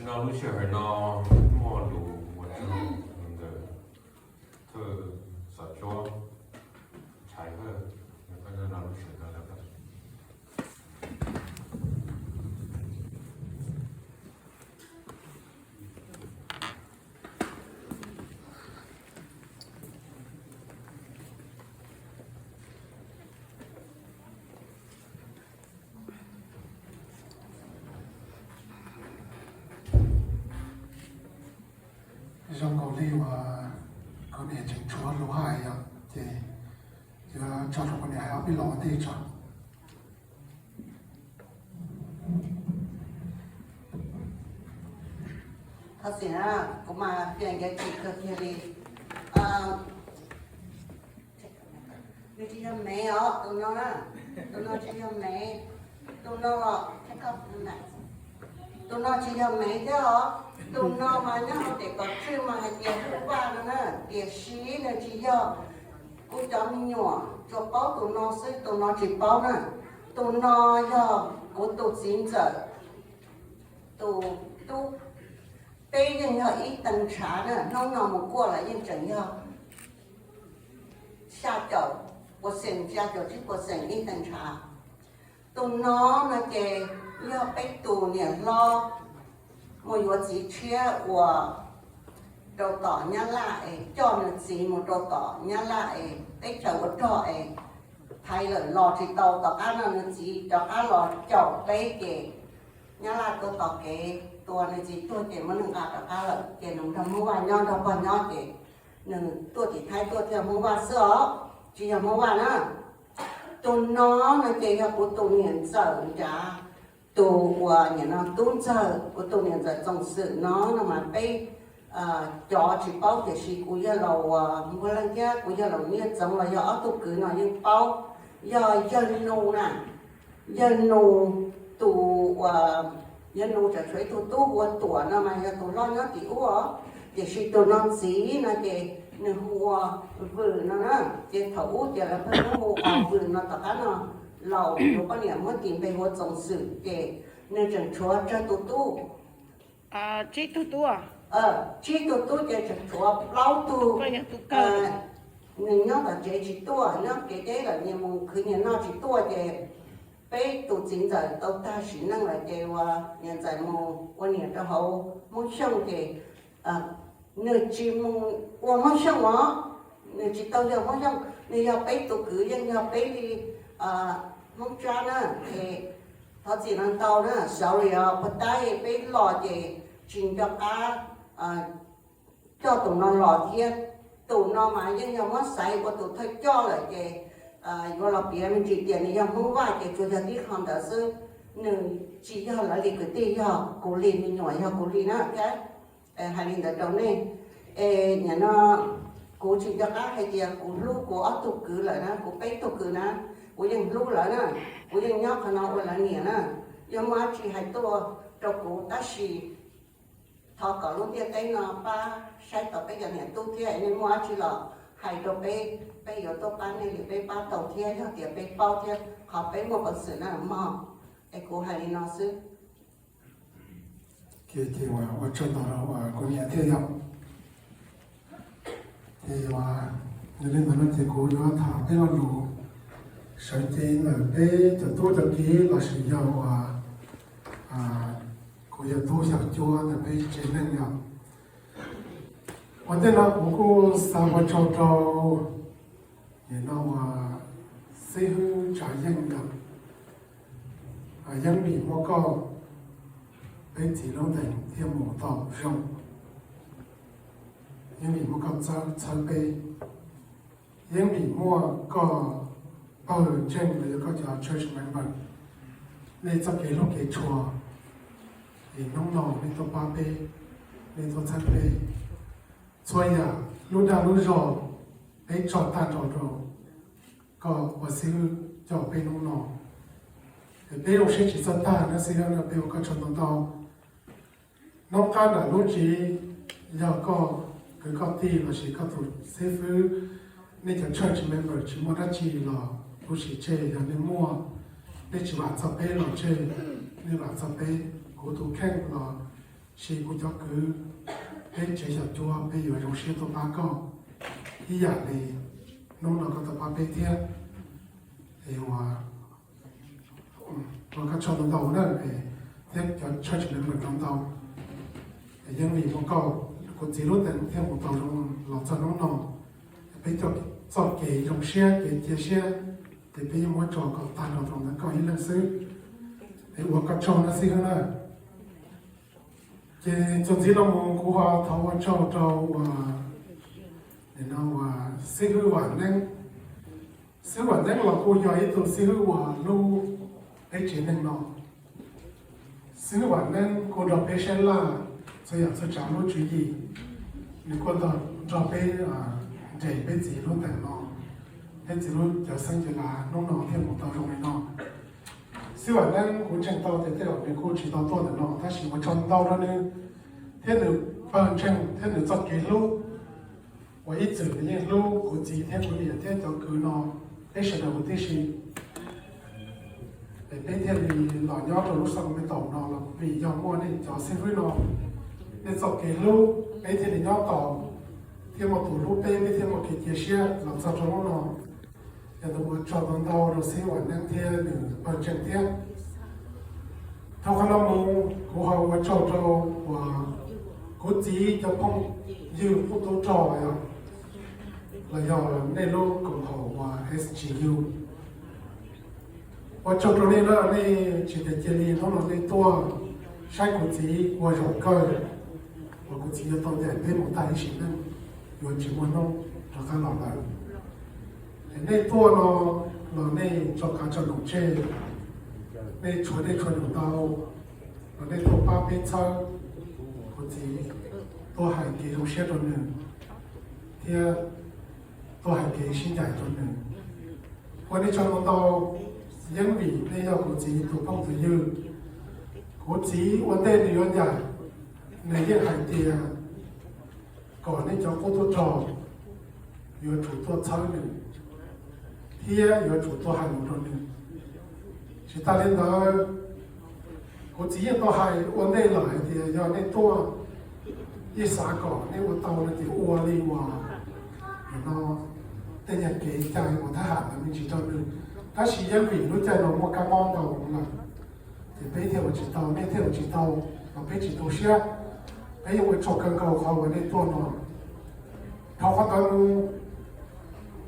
Tau lub sij hawm no muaj lus ua tsaug ntawm thawj xom cuab Tshais Hawj, koj nyob no lub sij hawm no. Zoo nkaus li uas kuv niam tseem tshuav lus hais yom, ces yuav tso rau kuv niam hais ob peb lo ua ntej tso. Thov txim na, kuv mas fia ncav cim kawg kiag li. Nws tsis yog Mev os, tus no na, tus no tsis yog Mev, tus no los, tus no tsis yog Mev thiab os. Tus no mas nyob hauv tes kom tswj mas hais tias Hmoob Vaj no na, tiam sis nws tsis yog. Kuv cov me nyuam tsuas paub tus no xwb, tus no tsis paub na. Tus no yog kuv tus txiv ntxawm tus tub, peb yeej yog ib tee ntshav na, hnub no mus kuaj los yeej tseem yog xya caum puas xees, xya caum tsib puas xees ib tee ntshav. Tus no no ces yog peb tus niam hlob mus yuav txiv tshiab uas rau tom Nyab Laj es coj nws txiv mus rau tom Nyab Laj es teb chaws ua rog es thaiv lawm los tsis tau. Tom qab no nws txiv rov qab los caum peb ces Nyab Laj tuav tom kev tua nws txiv tuag ces muab nws nqa rov qab lawm ces nws nrog Hmoob Vaj nyob nrog pog nyob ces nws tuaj tim Thaib tuaj thiaj Hmoob Vaj xwb os, tsis yog Hmoob Vaj na. Tus no no ces yog kuv tus niam ntxawm nrad, tus uas nim no Tub Ntxawg, kuv tus niam ntxawm Txoos Xwm no no mas peb cov tsis paub tiam sis kuv yawg laus uas Npuag Leej thiab kuv yawg laus Nyiaj Txoov los yog ob tug kwv no yeej paub, yog Yawg Nus na. Yawg Nus, tus uas Yawg Nus tseem tshuav ib tug tub hu ua Tuam no mas yog tus loj nyob tim ub os, tiam sis tus no txiv no ces nws hu ua Vwm no na. Ces thaum ub ces lawv pheej muab hu ua Vwm no, tom qab no laus tus poj niam muab tis npe hu ua Txoos Xwm ces nws tseem tshuav tsawg tus tub? Tsib tug tub. Tsib tug tub ces tseem tshuav plaub tug. Nws nyob tom tsev tsis tuaj, nyob kev deb lawm nyias mus khwv nyias noj tsis tuaj ces peb tus txiv ntxawm tau tag sim neej lawm ces ua niam ntxawm mus ua niam rau hauv Hmoob Xyooj ces nws tsis mus ua Hmoob Xyooj os, nws tsis tau yog Hmoob Xyooj, nws yog peb tus kwv yeej yog peb li Hmoob Tsab na. Es thov txim no ntau na, xav li os puag ta peb los ces tsis nco qab coj tus no los thiab. Tus no mas yeej yog muab xaiv ua tus thawj coj lawm ces yuav los piav me ntsis tias nws yog Hmoob Vaj ces tsuas yog tib qho ntawd xwb, nws tsis yog lawv li kwv tij, yog kuv li me nyuam, yog kuv li na thiab. Hais li ntawd rau nej. Es nim no kuv tsis nco qab hais tias kuv hlub kuv ob tug kwv lawm na, kuv peb tug kwv na, kuv yeej hlub lawv na, kuv yeej nyob qhov no ua lawv niam na. Yog muaj dab tsi hais tuaj rau kuv tab sis thov kom lub ntiaj teb no pab saib tau peb cov niam tub thiab, nej muaj dab tsi los hais rau peb, peb yuav tuaj pab nej li peb pab tau thiab, yog tias peb paub thiab qhov peb muaj peev xwm na mog. Es kuv hais li no xwb. Ces ua tsaug ntau rau kuv niam thiab yom. Ces yog li ntawd no ces kuv yuav tham peb lo lus sawv cev ntawm peb cov tub cov kiv lossis yog uas kuv yawg tub xyaw cuab ntawm peb tsev neeg yom. Ua ntej no kuv kuj xa ua tsaug rau nim no uas xib hwb Tsav Yeej yom, yeej vim muaj koj peb txiv lub ntees thiaj mus tau zoo, yeej vim muaj koj txhawb peb, yeej vim muaj koj pawg ntseeg los yog koj cov church member, nej txoj kev hlub kev tshua, es hnub no nej tuaj pab peb, nej tuaj txhawb peb. Txhua yam lub dag lub zog peb tso tag nrho rau koj ua xib hwb coj peb hnub no. Es peb zoo siab tsis txawj tag na xib hwb, peb ua koj tsaug ntau ntau. Hnub qab nram lub tsiv yog koj kwv koj tij lossis koj tus xib hwb, nej cov church member tsis muaj dab tsi los kuv sim tseg, yog nej muaj, nej tsis vam txog peb los tseg, nej vam txog peb. Kuv tus kheej los Sis kuv cov kwv, peb tsev xyom cuab peb yuav zoo siab tuaj pab koj ib yam li hnub no koj tuaj pab peb thiab. Es ua, ua koj tsaug ntau ntau na, thiab cov tshawj tsis lees meem ntau ntau. Es yeej vim muaj koj, kuv txiv lub teem thiaj mus tau zoo los txog hnub no. Peb coj txoj kev zoo siab kev cia siab, ces peb yeej muab tso kom tag nrho rau ntawm koj ib leeg xwb. Es ua koj tsaug na xib hwb na. Ces txuas ntxiv no mus kuv ho thov ua tsaug rau ua, no ua xib hwb Vam Neeb. Xib hwb Vam Neeb los kuj yog ib tug xib hwb uas hlub peb tsev neeg no. Xib hwb Vam Neeb kuj nrog peb saib laj txhua yam txhua tsav lub tswv yim, nws kuj nrog peb nres peb txiv lub teem no, peb txiv lub cawv xeeb cawv lav hnub no thiaj mus tau zoo li no. Xib hwb Vam Neeb kuv ntseeg tau tias tej zaum nws kuj tsis tau tuaj ntawm no, tab sis ua tsaug ntau rau nws thiab nws pawg ntseeg thiab nws txoj kev hlub uas ib txwm nws yeej hlub kuv txiv thiab kuv niam thiab cov kwv no, peb sawv daws huv tib si. Es peb thiaj li los nyob rau lub xab me taum no los vim yog muaj nej cov xib hwb no, nej txoj kev hlub peb thiaj li nyob tau, thiab muaj tus hlub peb, peb thiaj muaj kev cia siab los txog rau hnub no. Yog tus ua tsaug ntau ntau rau xib hwb Vam Neeb thiab nws pawg ntseeg thiab. Dhau qhov no mus kuv ho ua tsaug rau uas kuv txiv cov phooj ywg qub tub rog yog, los yog nej lub koom haum uas S G U. Ua tsaug rau nej na, nej tsis tas cia li hnub no nej tuaj saib kuv txiv ua zaum kawg, uas kuv txiv yuav tau ncaim peb mus tag ib sim neej, yuav tsis muaj hnub rov qab los lawm. Es nej tuaj no los nej tso qav tso noom tseg, nej tshuav nej tshuav num ntau, los nej tuaj pab peb txhawb kuv txiv, tuaj hais kev zoo siab rau nws, thiab tuaj hais kev sib ncaim rau nws. Ua nej tsaug ntau ntau, yeej vim nej yog kuv txiv tus phooj tus ywg. Kuv txiv ua ntej nws yuav ncaim, nws yeej hais tias kom nej cov qub tub rog yuav tsum tuaj txhawb nws thiab yuav tsum tuaj hais lus rau nws. Tsis tas li ntawd, kuv txiv yeej tau hais ua ntej lawm hais tias yog nej tuaj, yeej xav kom nej ua tau no ces ua li uas no tej nyuag kev cai uas thab ham ntawd me ntsis rau nws. Tab sis yeej vim lub caij no muaj kab mob ntau lawm, ces peb thiaj ua tsis tau, nej thiaj ua tsis tau, los peb tsis tu siab. Peb yeej ua tsaug kawg nkaus qhov uas nej tuaj no. Dhau qhov ntawd mus,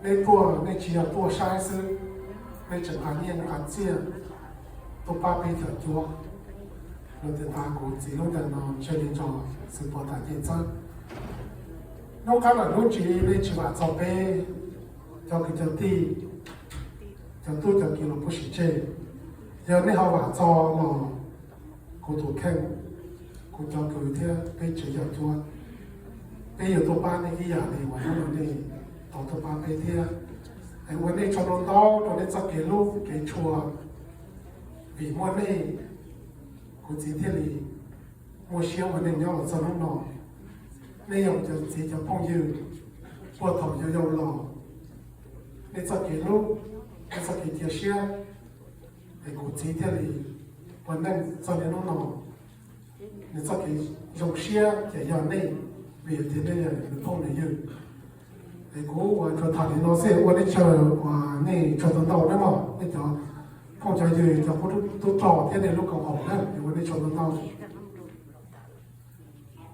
nej tuaj nej tsis yog tuaj saib xwb, nej tseem nqa nyiaj nqa txiaj tuaj pab peb cov cuab. Los tias tas kuv txiv lub ntees no ntshe li ntso xwb puas tas ncej txawb. Hnub qab lawm hnub ntsis nej tsis vam txog peb cov kwv cov tij, cov tub cov kiv los puag sim tseg, yog nej ho vam txog los kuv tus kheej, kuv cov kwv thiab peb tsev yog cuab, peb yuav tuaj pab nej ib yam li uas hnub no nej tau tuaj pab peb thiab. Es ua nej tsaug ntau ntau rau nej txoj kev hlub kev tshua, vim muaj nej, kuv txiv thiaj li muaj siab ua neej nyob los txog hnub no. Nej yog cov txiv cov phooj ywg puag thaum yau yau los, nej txoj kev hlub, nej txoj kev cia siab, es kuv txiv thiaj li ua neej txog niaj hnub no. Nws txoj kev zoo siab ces yog nej, vim tias nej yog nws phooj nws ywg. Es kuv ua tsuas tham li no xwb, ua nej tsaug, ua nej tsaug ntau ntau na mog, nej cov phooj cov ywg, cov qub tub rog thiab nej lub koom haum na, es ua nej tsaug ntau ntau.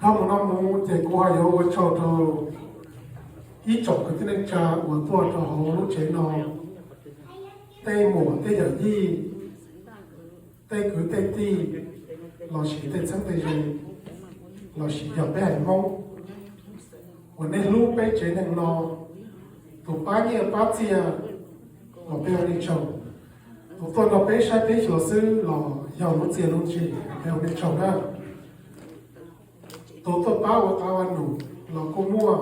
Dhau mus no mus ces kuv ho yuav ua tsaug rau ib tsoom kwv tij neej tsa uas tuaj rau hauv lub tsev no, tej muam tej yawm yij, tej kwv tej tij, lossis tej txheeb tej ze, lossis yog peb haiv Hmoob uas nej hlub peb tsev neeg no, tus pab nyiaj pab txiaj los peb ua nej tsaug, tus tuaj nrog peb saib peb xyuas xwb los yog lub txiaj lub ntsig, peb ua nej tsaug na. Tus tuaj pab ua qav ua num los kuj muaj.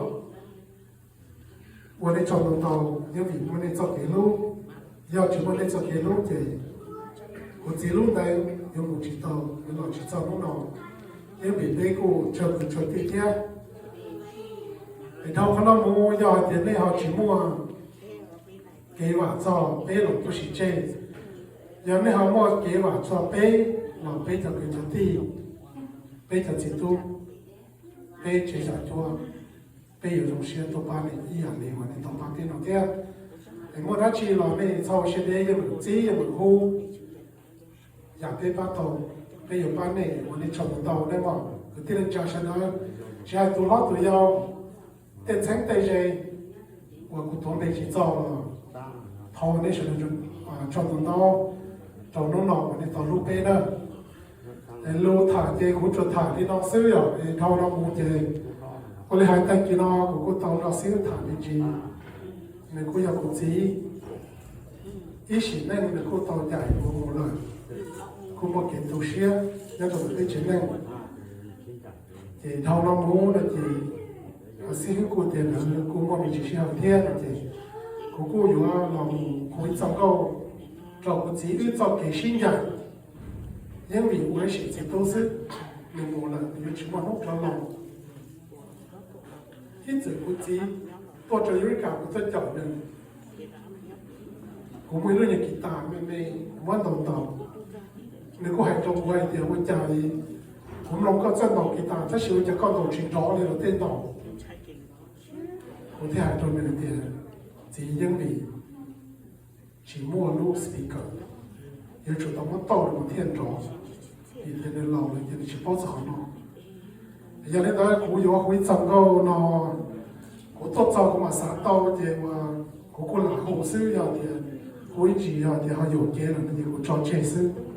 Ua nej tsaug ntau ntau, yeej vim muaj nej txoj kev hlub. Yog tsis muaj nej txoj kev hlub ces kuv txiv lub ntees yuav mus tsis tau, yuav los tsis txog hnub no. Yeej vim peb kuj tsawg kwv tsawg tij thiab. Es dhau qhov no mus, yog hais tias nej ho tsis muaj kev vam txog peb los puag sim tseg, yog nej ho muaj kev vam txog peb los peb cov kwv cov tij, Peb cov txiv tub, peb tsev yam cuab, peb yuav zoo siab tuaj pab nej ib yam li uas nej tau pab peb no thiab. Es muaj dab tsi los nej txhob ua siab deb, yeej meem txib yeej meem hu. Yam peb pab tau, peb yuav pab nej ua nej tsaug ntau nawb mog kwv tij neej tsa sawv daws, tsis hais tus hlob tus yau, tej txheeb tej ze uas kuv tuav npe tsis txog los thov nej sawv daws tsaug ntau ntau rau hnub no uas nej tau hlub peb na. Es lus tham ces kuv tsuas tham li no xwb yom, es dhau no mus ces ua li hais tag kis no kuv kuj tau nrog xib hwb tham me ntsis. Nws kuj yog kuv txiv, ib sim neej nws kuj tau ncaim kuv mus lawm, kuj muaj kev tu siab nyob rau ntawm peb tsev neeg. Ces dhau no mus no ces xib hwb kuj tias nws kuj muaj me ntsis sij hawm thiab no ces kuv kuj yuav los mus hu ib txoj nkauj rau kuv txiv wb txoj kev sib ncaim. Yeej vim ua ib sim txiv tub xwb, nws mus lawm nws yuav tsis muaj hnub rov los. Ib txwm kuv txiv tuaj rau Eureka kuv tuaj caum nws, kuv muaj ib lub nyuag kis tas me me muab ntaus ntaus. Nws kuj hais rau kuv hais tias ua cas kuv mloog koj txawj ntaus kis tas tab sis ua cas koj ntaus tsis nrov li luag tej ntaus. Kuv thiaj hais rau nws tias txiv, yeej vim tsis muaj lub speaker, yuav tsum tau muab tauj los thiaj nrov, vim tias nws laus lawm ces nws tsis paub txog qhov no. Yog li ntawd kuv yuav hu ib txoj nkauj no, kuv tuaj txog kuv mam xav tau ces uas kuv kuj lam hu xwb, yog tias hu ib ntsis yog tias ho yuam kev lawm no ces kuv tso tseg xwb.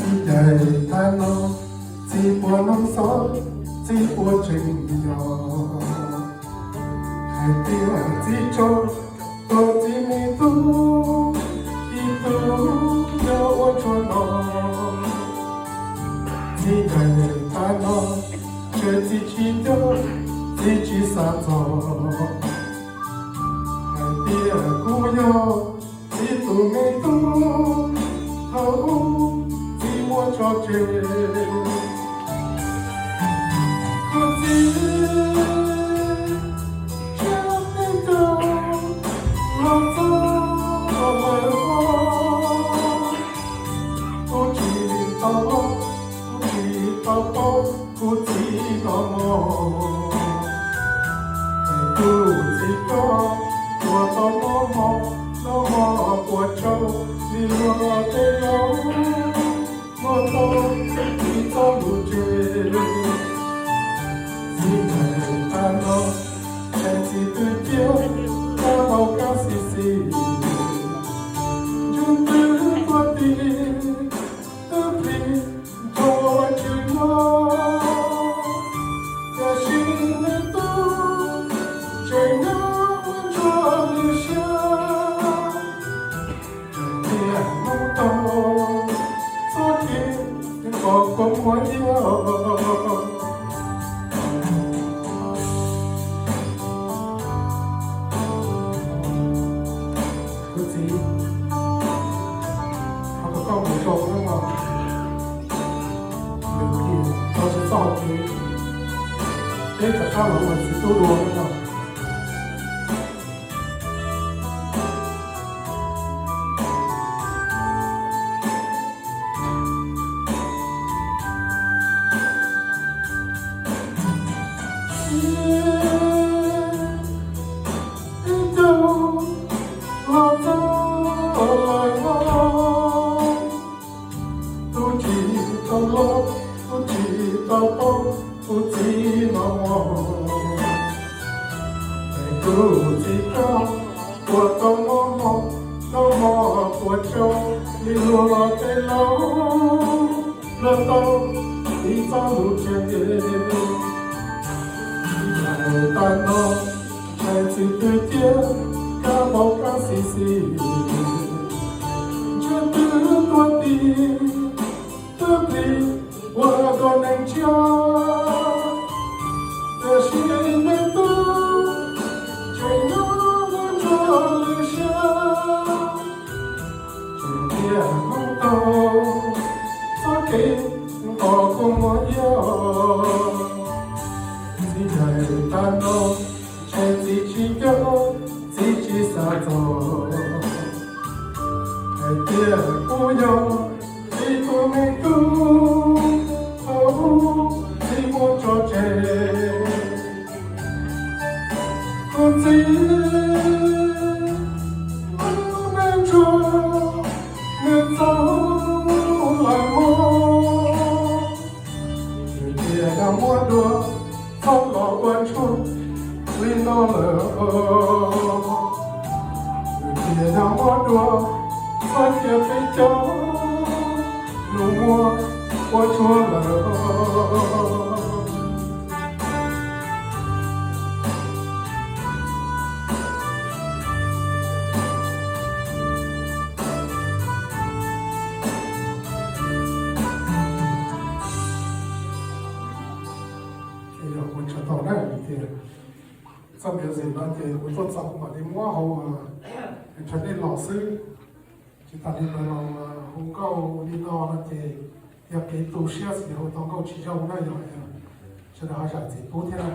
Txiv ncaim tag no, txiv puas noog xov, txiv puas tseem yog hais tias txiv tso tau txiv me tub ib tug nyob ua tsuag no. Txiv ncaim tag no, ntshe txiv tsis nco, txiv tsis xav txog hais tias kuv yog txiv tus me tub thaum ub txiv muab tso tseg. Kuv txiv, tsam tej tug los txog lawm os, kuv tsis tau, kuv tsis tau paub kuv txiv los mog. Es kuv txiv koj puas tau noj mov, noj mov puas tsau li luag tej laus, muab tau txiv txoj lus tseg. Txiv ncaim tag no, es txiv twb ciaj tau kab xis xis, ntswg ntws tuaj tim twb plig nrog tswv nyob, tiam sis nws tub tseem nyob ua ntsuag lwm siab. Tseem tiam hnub tau txog kev nqos kua muag iab. Kuv txiv, thov kom koj mus zoo nawb mog. Lwm hlis tau tsis txog hauv kev, peb rov qab los ua txiv tub dua nawb mog. Ib tug los txog lawm os, kuv tsis tau los, kuv tsis tau paub kuv txiv los mog. Es Tus txiv rog puas tau muaj hmo, tau hmo puas tsau, ib luag tej laus luag tau ib txoj lus tseg. Tsis hais tag nrho, ntshai txiv twb ciaj, kab npau kab xis xis, ntshe twb tuag tim twb plig ua dua neeg tshiab. Tiam sis me tub, tseem nyob muaj ntsuag lwm siab, tseem tiag hnub tau txoj kev nqos kua muag iab. Txiv daim tag nrho, ntshe txiv tsis nco, txiv tsis xav txog. Hais tias kuv yog txiv tus me tub, thaum ub txiv muab tso tseg. Kuv txiv lub neej ntsuag, nws txaus lawm mog. Nws tias yog muab dua, txhob los ua ntsuag li no lawm. Nws tias yog muab dua, txhob cia peb cov lus muag ua ntsuag lawm. Ces yog ua tsaug tau na, vim tias txoj music no ces kuv tuaj txog kuv mam li muab hauv, nrhiav nej los xwb. Tsis tas li ntawd los hu nkauj li no no ces yog kev tu siab xwb, hu tau nkauj tsis zoo na, yog sawv daws ho zam txim pub thiab na.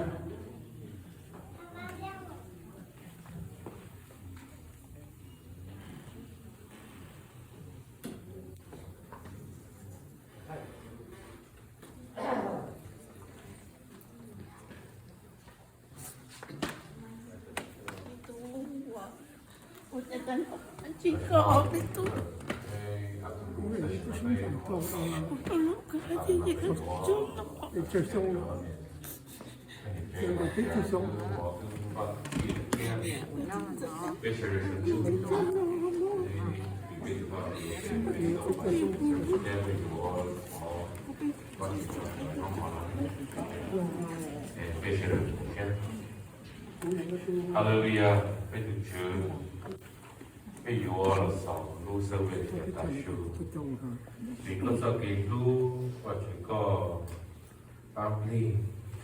Hallelujah, peb tus Tswv, peb yuav los xaus lub xeeb ntxwv thiab tas su, vim koj txoj kev hlub, Vajtswv koj pab plig,